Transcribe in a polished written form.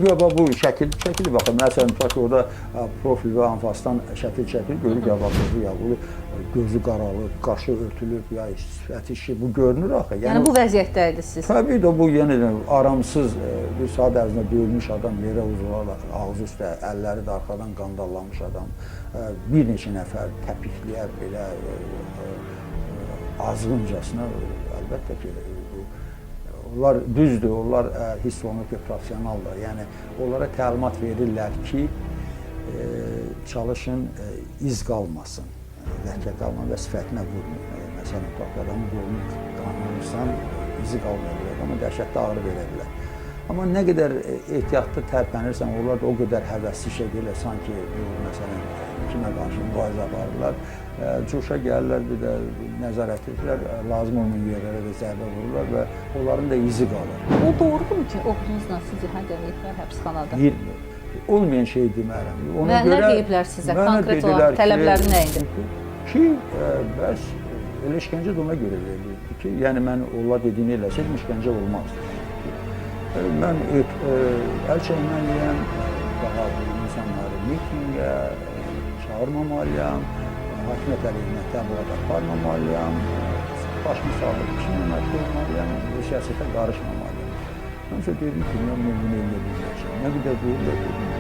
Yox, bu şəkil, şəkil baxın. Məsələn, tutaq ki, orada profil və anfasdan şəkil çəkilir, görür ki, bax, bu ya bu gözü qaralıb, qaşı örtülüb, ya sifəti şişib, bu görünür axı. Yəni bu vəziyyətdə idiniz siz. Təbii də bu yenə də aramsız bir saat ərzində döyülmüş adam yerə uzalaraq ağzı üstə, əlləri də arxadan qandallanmış adam, bir neçə nəfər təpikləyər belə azğıncasına, əlbəttə ki, onlar düzdür, onlar hiss olunur ki, professionaldır. Yəni onlara təlimat verirlər ki, çalışın iz qalmasın, ləkə qalmasın və sifətinə vurmayın. Məsələn, tutaq ki, adamın qolunu qanırsan, izi qalmaya bilər, amma dəhşətli ağrı verə bilər. Amma nə qədər ehtiyatlı tərpənirsən, onlar da o qədər həvəsli şey deyirlər, sanki bu, məsələn, kimə qarşı mübarizə aparırlar. Coşa gəlirlər, bir də nəzarət edirlər, lazım olmayan yerlərə də zərbə vururlar və onların da izi qalır. O doğrudurmu ki, oğlunuzla sizi həddənliyiblər həbsxanada? Olmayan şey demərəm. Ona və görə, nə deyiblər sizə? Konkret olaraq tələbləri nə idi? Ki, bəs elə işgəncə də ona görə verilirdi ki, yəni mən onlar dediyini eləsəydim, işgəncə olmazdı. Mən əl çəkməliyəm, daha insanları mitinqə çağırmamalıyam, hakimiyyət əleyhinə təbliğat aparmamalıyam, başımı sağlıq işinə məşğul olmalıyam, bu siyasətə qarışmamalıyam. Mən isə dedim ki, mən bunu eləyə bilməyəcəm. Nə qədər deyirlər, dedim,